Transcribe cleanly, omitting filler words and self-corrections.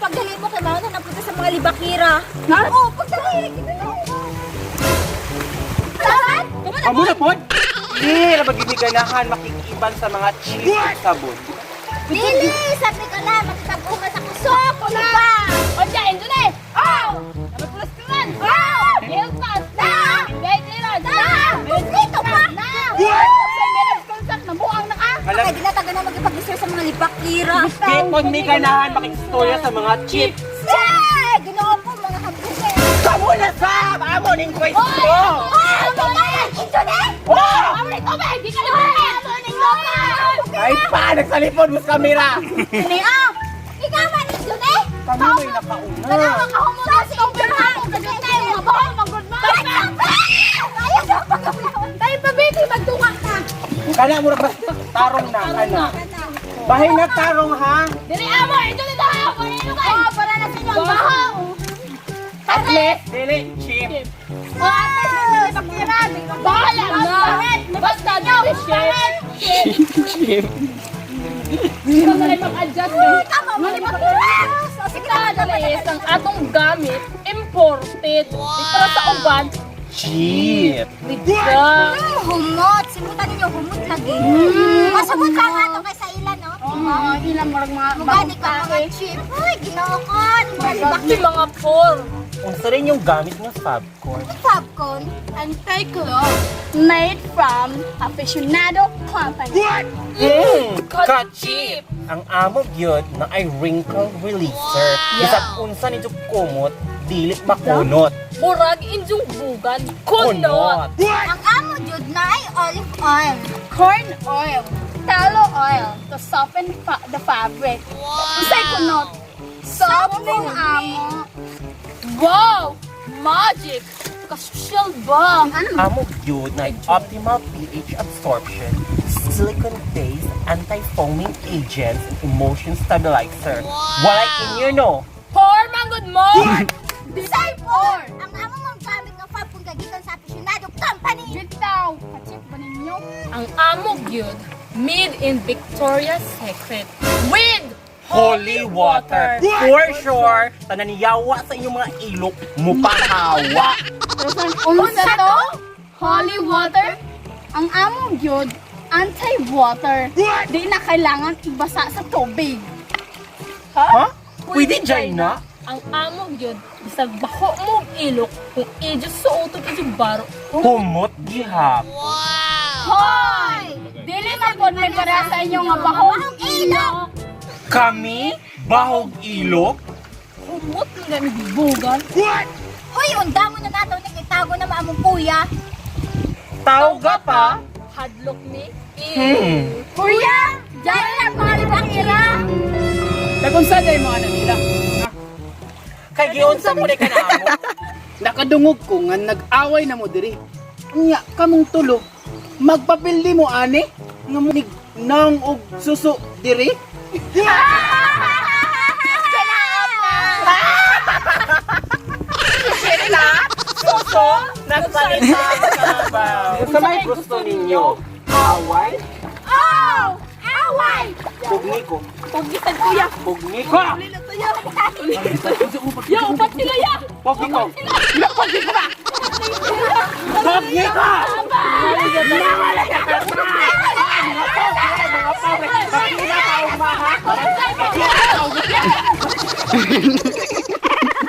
Pagdali mo kay mauna na punta sa mga libakira. Oh, pagdali. Saan? Amo na pod? Di, ra magigiganahan makikiban sa mga cheap ug sabon. Dili, sabi ko na, makipag-uma sa kusok. Ano ba? O siya, enjoy na eh! Oh! Dapat pulas ka man! Oh! Hilton! Na! Veteran! Na! Kumplito pa! Na! Sa meron konsak na buang na ka! Alam, Kaya di na taga na magipag-istorya sa mga libakira. di pod mi ganahan makistorya sa mga cheap. Say! Ginoo ko, mga hambuke. Kamo na sab! Amo ning kwento! Oh! Ito na! Oh! Amo ni tubig! Di ka na ba? Ay pa! Nagsalipod mo sa kamera! Ini ah! Ikaw man ito na! Kami may nakauna. Tanawa ka humulog sa inyo ha! Tayo pa, baby! Magtunga ka! Kana mo ba? Tarong na, kana. Bahin na tarong ha. Dili amo! Enjoy na tayo! Panino kayo! Oh, para na sa inyo ang bahaw! At least, dili cheap. Oh, ate, bahala na! Basta dili shit! Cheap. Ikaw na lang mag-adjust eh. Tama mo libakira! So, sige na, Dali, ang atong gamit, imported. Di para sa uban, Cheap. bigla. Humot! Simutan ninyo, humot lagi. Masumot pa nga ito kaysa ilan, no? Oo, ilang murag mga Mugani ka mga chip. Uy, ginoo ko! Mga libakira. Di mga por. Unsa rin yung gamit nga Fabcon? Popcorn. Anti-clone. Made from Aficionado Company. Ka-cheap! Ang amo gyud na ay wrinkle releaser. Bisag unsa nito kumot, dili makunot. Murag injong bugan. Kunot. Ang amo jud na ay olive oil. Corn oil, tallow oil to soften the fabric. Unsay kunot? Soft ning amo. Wow! Magic! Kasosyal ba? Amo gyud na ay optimal pH absorption, silicone-based anti-foaming agents, and emulsion stabilizer. Walay inyo no. Por manggod mo! Bisay por! Ang amo mong gamit nga popcorn kagikan sa Aficionado Company. Bitaw, kachip ba ninyo? Ang amo gyud, made in Victoria's Secret. With Holy water. For sure, tanan yawa sa inyong mga ilok, mupahawa. Unsa to? Holy water? Ang amo gyud anti-water. Di na kailangan ibasa sa tubig. Ha? Pwede dyan na? Ang amo gyud, bisag bako mo og ilok kung ijo suoton ijo baro. Humot gihap. Hoy! Dili man pod may para sa inyo nga bahog ilok. Kami, bahog ilok. Humot lang gani bugan. Hoy, unda mo na nato ning itago na maamong kuya. Tawga pa. Hadlok ni. Kuya, diyan lang mga libakira. Kung sa day mga nila. Kay giunsa mo ni kanamo. Nakadungog ko nga nag-away na mo diri. Unya kamong tulo magpapildi mo ani nga mo nang og suso diri. Suso, nagsalita ka ba? Sa may gusto ninyo, away? Oh! Away! Pugni ko. Puggitan kuya. Pugni ko! Ya, upat sila ya. Pugni ko! Pugni ko ba? Pugni ko! Mga pobre! Pagkina ka, umaha!